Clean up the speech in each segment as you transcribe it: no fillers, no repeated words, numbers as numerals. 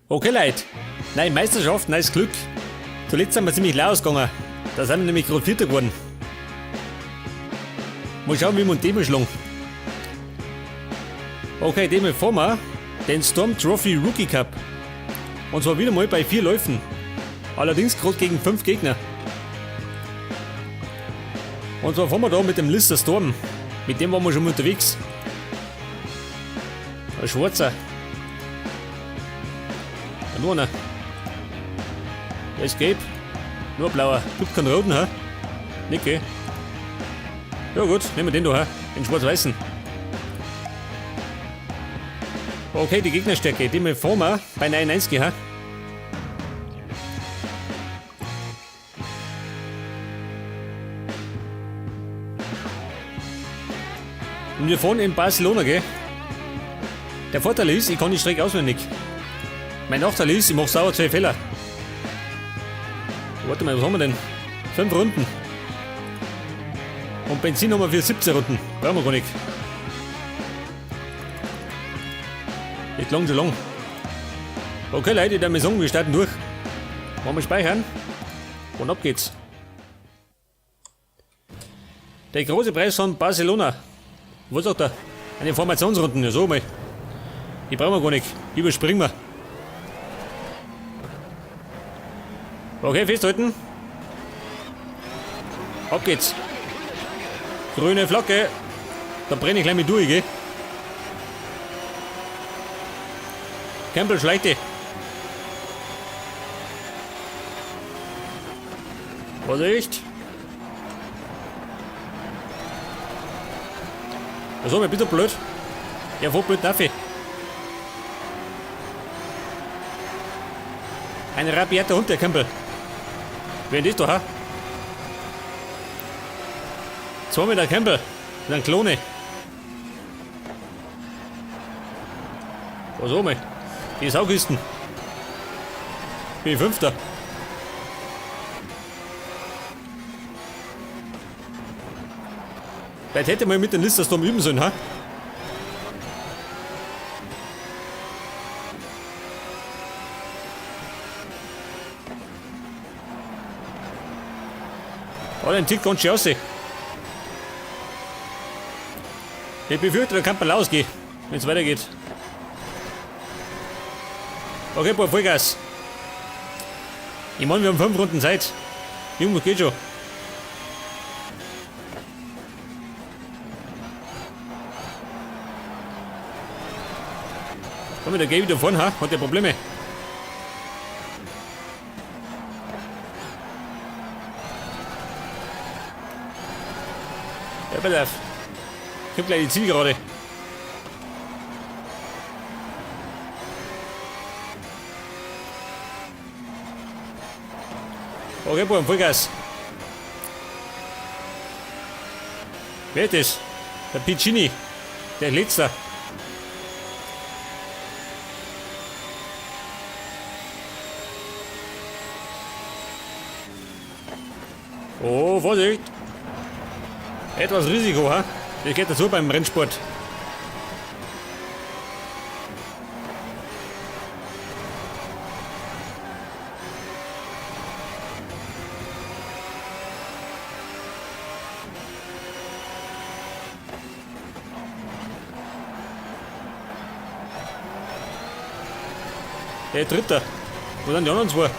Okay Leute, neue Meisterschaft, neues Glück. Zuletzt sind wir ziemlich leer ausgegangen. Da sind wir nämlich gerade Vierter geworden. Mal schauen, wie wir uns dem schlagen. Okay, dem fahren wir den Storm Trophy Rookie Cup. Und zwar wieder mal bei 4 Läufen. Allerdings gerade gegen 5 Gegner. Und zwar fahren wir da mit dem Lister Storm. Mit dem waren wir schon mal unterwegs. Ein Schwarzer. Nur einer. Der ist gelb. Nur blauer. Gibt keinen roten, hä? Nicht, gell? Ja gut, nehmen wir den da, hä? Den schwarz-weißen. Okay, die Gegnerstärke, die fahren wir bei 99, hä? Und wir fahren in Barcelona, gell? Der Vorteil ist, ich kann die Strecke auswendig. Mein Nachteil ist, ich mach sauer 2 Fehler. Warte mal, was haben wir denn? 5 Runden. Und Benzin haben wir für 17 Runden. Brauchen wir gar nicht. Das langt schon lang. Okay Leute, ich würde mal sagen, wir starten durch. Wollen wir speichern? Und ab geht's. Der große Preis von Barcelona. Was sagt er? Eine Formationsrunden, ja so mal. Die brauchen wir gar nicht. Die überspringen wir. Okay, festhalten. Ab geht's. Grüne Flagge. Da brenne ich gleich mit durch, gell? Campbell, schleicht dich. Vorsicht. Also, ein bisschen blöd. Ja, wo blöd darf ich? Ein rabiater Hund, der Campbell. Wer ist das da, ha? 2 Meter Campbell. Das sind Klone. Was auch mal. Die Saukisten. Bin ich Fünfter. Vielleicht hätte man mit den Listerstorm üben sollen, ha? Oh, den zieht ganz schön aus. Ich befürchte, da kann man rausgehen, wenn's weitergeht. Okay, boah, Vollgas. Ich mein, wir haben 5 Runden Zeit. Junge, geht schon. Komm, der geht wieder vorne, ha? Hat der Probleme? Ja, pass auf. Ich hab gleich die Zielgerade. Okay, Buben, Vollgas. Wer ist das? Der Piccini. Der Letzter. Oh, Vorsicht! Etwas Risiko, ha? Das geht dazu beim Rennsport. Der Dritte. Wo sind die anderen zwei?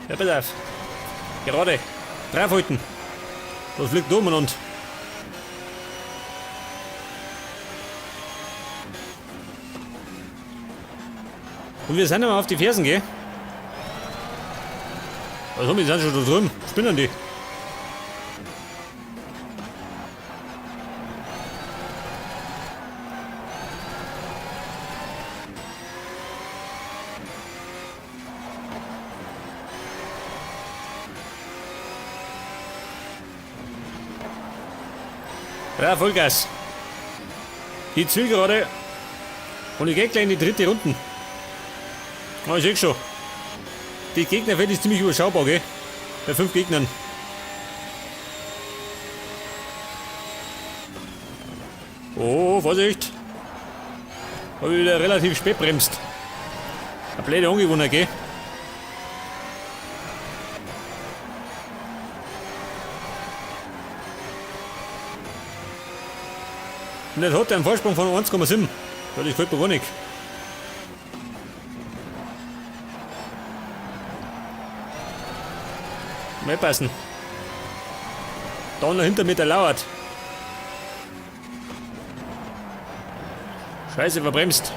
Ja, pass auf. Gerade. Draufhalten. Das fliegt umeinander. Und wir sind immer auf die Fersen, gell? Also, wir sind schon da drüben. Spinnen die. Ja, Vollgas. Die Zielgerade. Und ich gehe gleich in die dritte Runde. Oh, ich sehe schon. Die Gegnerfeld ist ziemlich überschaubar, gell? Bei 5 Gegnern. Oh, Vorsicht! Hab ich wieder relativ spät bremst. Eine blöde Angewohnheit, gell? Und jetzt hat er einen Vorsprung von 1,7. Ja, das gefällt mir gar nicht. Mal passen. Da noch hinter mir der lauert. Scheiße, verbremst.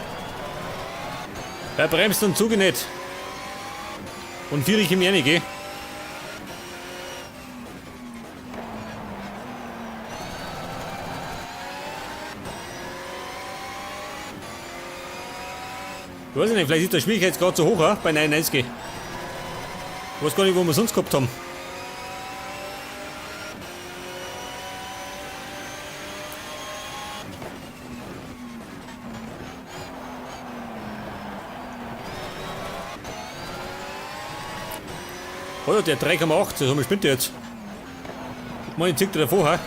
Er bremst und zugenäht. Und vierig im Jänne, gell? Ich weiß nicht, vielleicht ist der Schwierigkeitsgrad zu hoch, oder? Bei 99. Ich weiß gar nicht, wo wir sonst gehabt haben. Oder der 3,8, das haben wir spinnt jetzt. Meine zieht der davor, hä?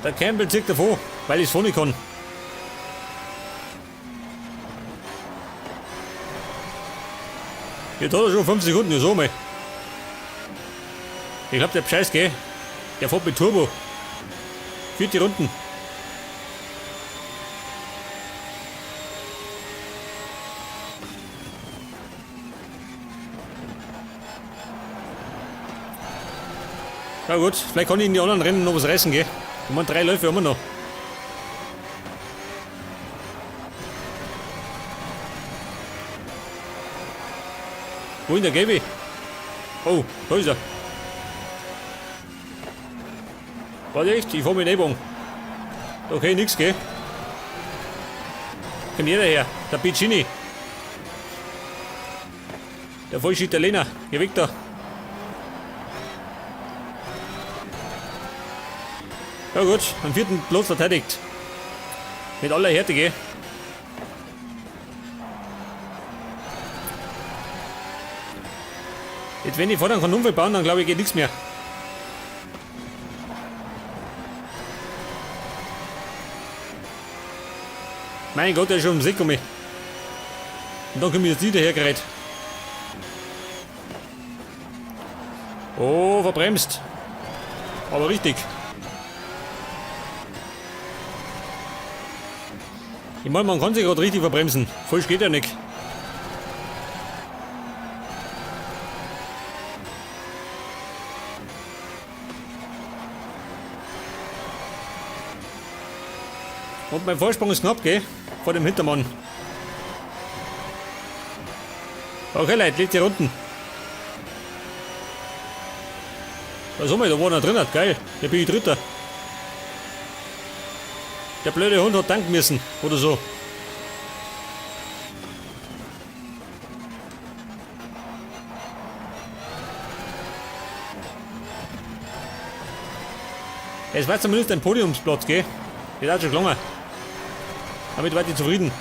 Der Campbell zieht davor, weil ich's vorne kann. Jetzt hat er schon 5 Sekunden, ja so mal. Ich glaub, der Scheiß, gell? Der fährt mit Turbo. Vierte Runden. Na gut, vielleicht kann ich in die anderen Rennen noch was reißen, gell? Ich mein, 3 Läufe haben wir noch. Wo ist der Gaby? Oh, da ist er. Warte echt, ich fahr mit Nebung. Okay, nix, gell? Kommt jeder her, der Piccini. Der falsche Italiener, geh weg da. Ja gut, am 4. Platz verteidigt. Mit aller Härte, gell? Jetzt, wenn ich vorne keinen Unfall bauen, dann glaube ich, geht nichts mehr. Mein Gott, der ist schon ums Eck gekommen. Und dann komme ich jetzt wieder hergerannt. Oh, verbremst. Aber richtig. Ich meine, man kann sich grad richtig verbremsen. Falsch geht ja nicht. Und mein Vorsprung ist knapp, gell? Vor dem Hintermann. Okay, Leute, letzte Runden. Was haben wir da? War noch drin? Geil, da bin ich Dritter. Der blöde Hund hat tanken müssen, oder so. Es war zumindest ein Podiumsplatz, gell? Das hat schon gelungen. Damit war ich zufrieden.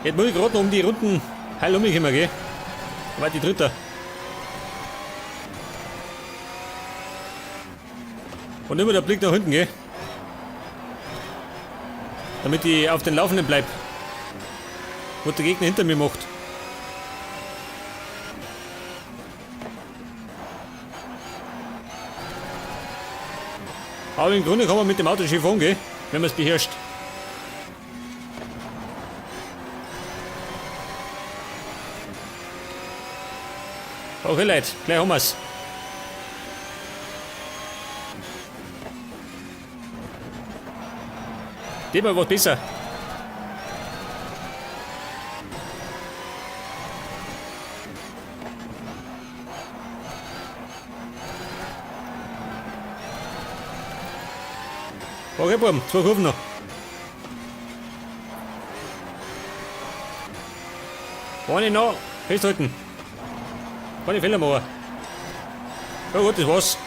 Jetzt muss ich gerade noch um die Runden heil umkommen, gell? Da war die Dritte. Und immer der Blick nach hinten, gell? Damit ich auf den Laufenden bleib. Was der Gegner hinter mir macht. Aber im Grunde kann man mit dem Auto schön fahren, gell? Wenn man's beherrscht. Okay, Leute, gleich haben wir's. Diesmal war's besser. Okay, Buben, zwei Kurven noch. Eine noch. Festhalten. Keine Fehler machen. Ja gut, das war's.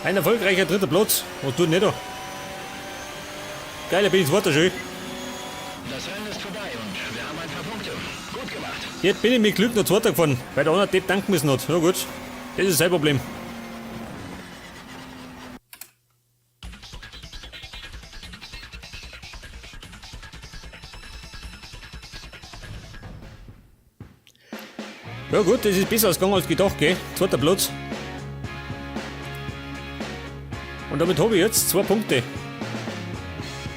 Ein erfolgreicher dritter Platz. Was tut denn nicht da? Geil, da bin ich zweiter schön. Das Rennen ist vorbei und wir haben ein paar Punkte. Gut gemacht. Jetzt bin ich mit Glück noch zweiter gefahren, weil der andere Depp danken müssen hat. Ja gut, das ist sein Problem. Ja gut, das ist besser ausgegangen als gedacht, gell? Zweiter Platz. Und damit habe ich jetzt 2 Punkte.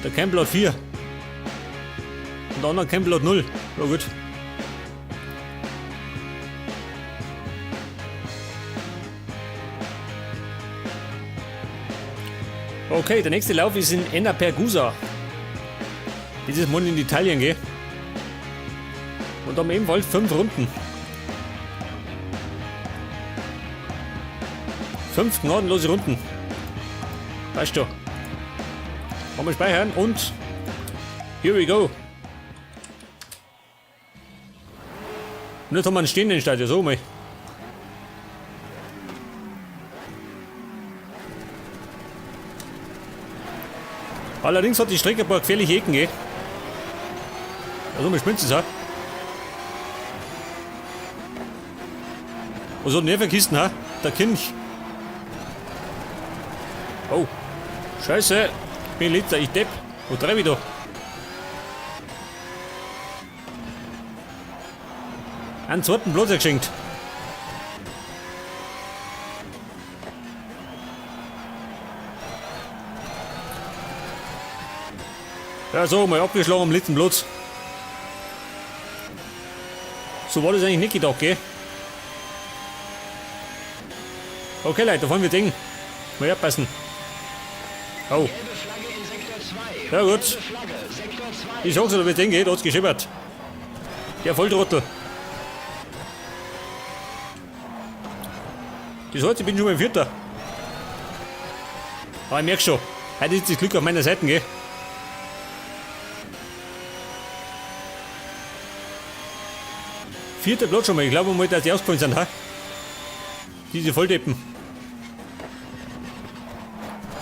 Der Campbell hat 4. Und der andere Campbell hat 0. Ja gut. Okay, der nächste Lauf ist in Enna Pergusa. Dieses Mal in Italien, gell? Und haben ebenfalls 5 Runden. 5 gnadenlose Runden. Weißt du. Wollen wir speichern und here we go. Und jetzt haben wir einen stehenden Start, ja so mal. Allerdings hat die Strecke ein paar gefährliche Ecken, gell? Also, wir spinnen es auch. Was hat denn der für Kisten, ha? Der Kinch. Oh. Scheiße. Ich bin Liter, ich Depp. Wo treibe ich da? Einen zweiten Platz geschenkt. Ja, so, mal abgeschlagen am letzten Platz. So war das eigentlich nicht gedacht, gell? Okay, Leute, da fahren wir Ding. Mal aufpassen. Oh. Gelbe Flagge in Sektor 2. Ja, gut. Gelbe Flagge, Sektor 2. Ich sag's dir, wie es geht, hat's geschippert. Der Volltrottel. Das heißt, ich bin schon beim Vierter. Aber ich merk schon, heute ist das Glück auf meiner Seite, gell? Vierter Platz schon mal. Ich glaube mal, dass die ausgefallen sind, ha? Diese Volldeppen.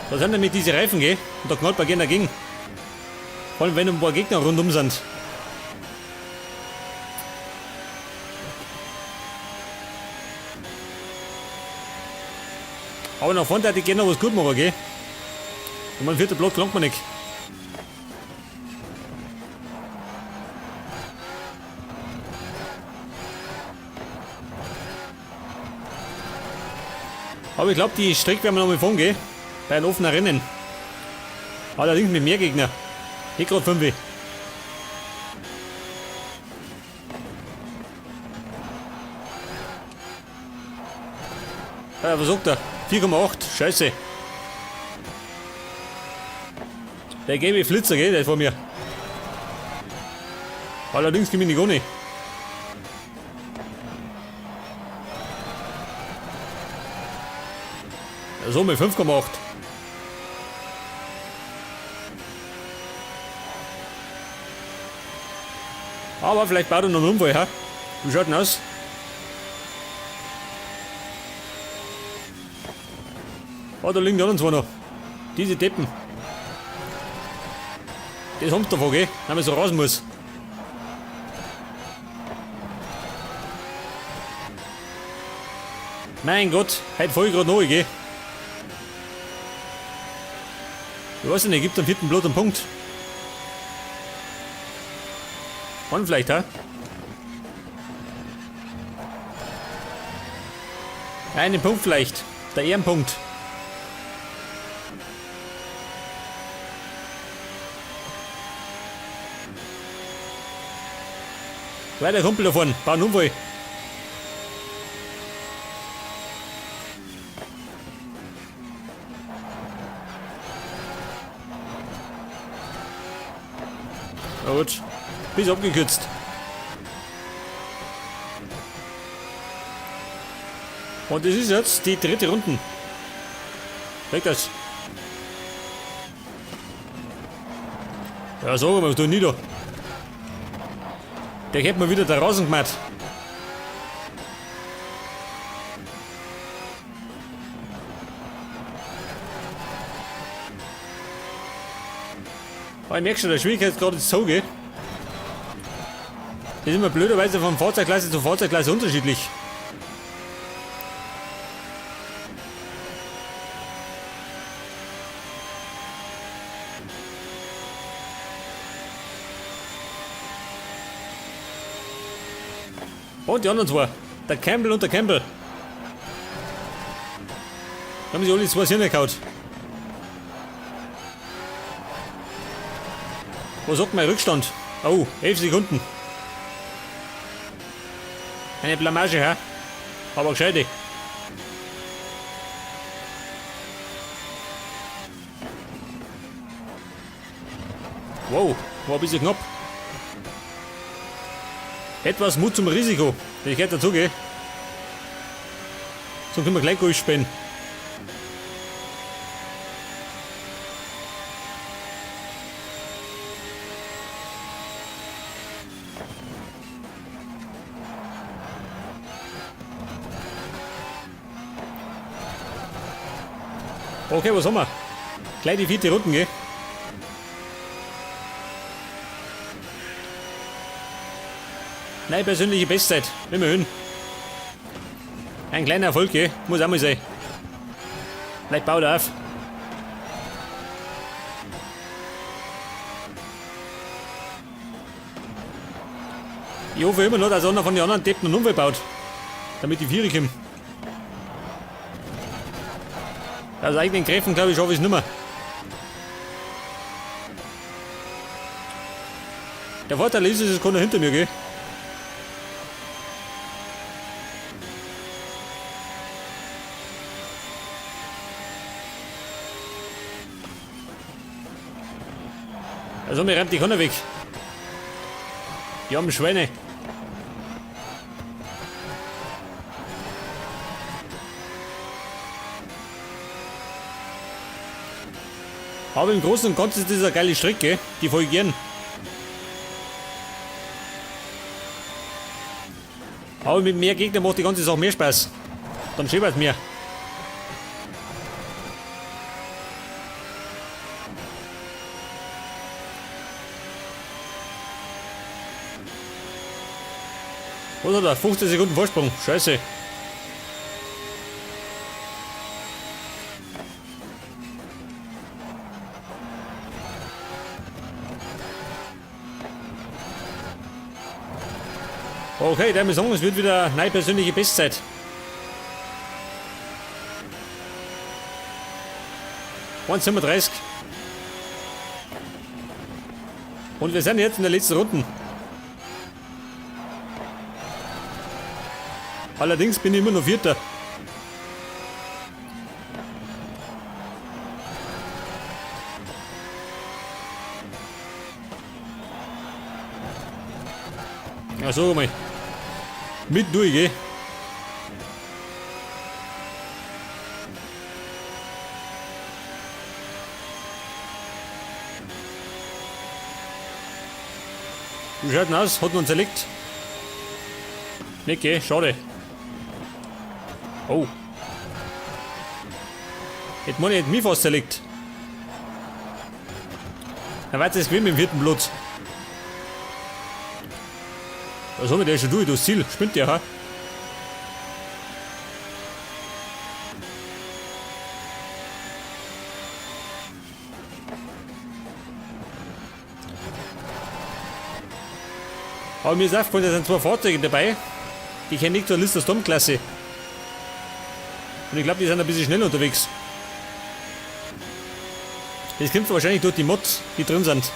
Da sind nämlich diese Reifen, gell? Und da knallt man gerne dagegen. Vor allem, wenn ein paar Gegner rundum sind. Aber nach vorne hätte ich gerne noch was gut machen, gell? Und mein vierter Platz gelangt man nicht. Aber ich glaub, die Strecke werden wir noch mal fahren, gell? Bei einem offenen Rennen. Allerdings mit mehr Gegner. Nicht grad 5. Ah, was sagt er? 4,8. Scheiße. Der gelbe Flitzer, gell? Der ist vor mir. Allerdings geh ich nicht ohne. So, mit 5,8. Aber vielleicht baut er noch einen Unfall, ha? Wie schaut denn aus? Ah, da liegen die anderen zwei noch. Diese Deppen. Das haben sie davon, gell? Wenn man so raus muss. Mein Gott, heute fahr ich grad neu, gell? Ich weiß nicht, gibt am vierten Blut einen Punkt. Wann vielleicht, ha? Einen Punkt vielleicht. Der Ehrenpunkt. Weiter Kumpel davon, bauen Unfall. Na gut, bis abgekürzt. Und das ist jetzt die dritte Runde. Weg das. Ja, sag mal, was tue ich da? Der hätte mir wieder da draußen gemacht. Aber ich merke schon, der Schwierigkeitsgrad ist so, gell? Das ist immer blöderweise von Fahrzeugklasse zu Fahrzeugklasse unterschiedlich. Und die anderen zwei. Der Campbell und der Campbell. Da haben sie alle zwei Sinne gehauen. Was sagt mein Rückstand? Oh, 11 Sekunden. Eine Blamage, hä? Aber gescheite. Wow, war ein bisschen knapp. Etwas Mut zum Risiko. Ich hätte dazu, gell? So können wir gleich durchspielen. Okay, was haben wir? Gleich die vierte Runden, gell? Nein, persönliche Bestzeit. Immerhin. Ein kleiner Erfolg, gell? Muss auch mal sein. Vielleicht baut er auf. Ich hoffe immer noch, dass einer von den anderen Deppen einen Unfall baut. Damit die Viere kommen. Aus eigenen Kräften, glaube ich, schaffe ich es nicht mehr. Der Vorteil ist, es ist keiner hinter mir, gell? Also mir rennt die keiner weg. Die armen Schweine. Aber im Großen und Ganzen ist das eine geile Strecke, die voll gern. Aber mit mehr Gegnern macht die ganze Sache mehr Spaß. Dann scheppert mehr. Was hat er? 15 Sekunden Vorsprung. Scheiße. Okay, der sagen, es wird wieder meine persönliche Bestzeit. 1,37. Und wir sind jetzt in der letzten Runde. Allerdings bin ich immer noch Vierter. Ja, sag mal. Mit durch, gell? Wie schaut denn aus? Hat man zerlegt? Nicht, gell? Schade. Oh. Hätte man nicht mich fast zerlegt. Dann weiß es gewinnt mit dem vierten Blut. Was haben wir denn schon durch? Das Ziel. Spinnt der, ha? Aber mir ist aufgefallen, da sind zwei Fahrzeuge dabei. Die kennen nicht zur Lister Storm-Klasse. Und ich glaube, die sind ein bisschen schnell unterwegs. Das kommt wahrscheinlich durch die Mods, die drin sind.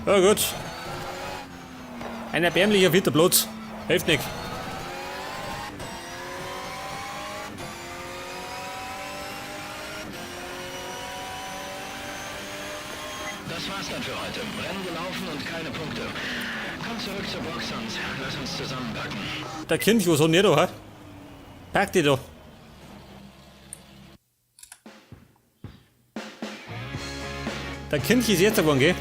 Ja gut. Ein erbärmlicher vierter Platz. Hilft nicht. Das war's dann für heute. Rennen gelaufen und keine Punkte. Komm zurück zur Box und lass uns zusammenpacken. Der Kind, was hat denn der da, hä? Pack dich doch. Der Kind ist jetzt geworden, gell?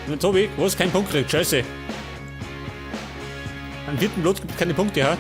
Und Tobi, was keinen Punkt kriegt, scheiße. Am vierten Platz gibt es keine Punkte, ha?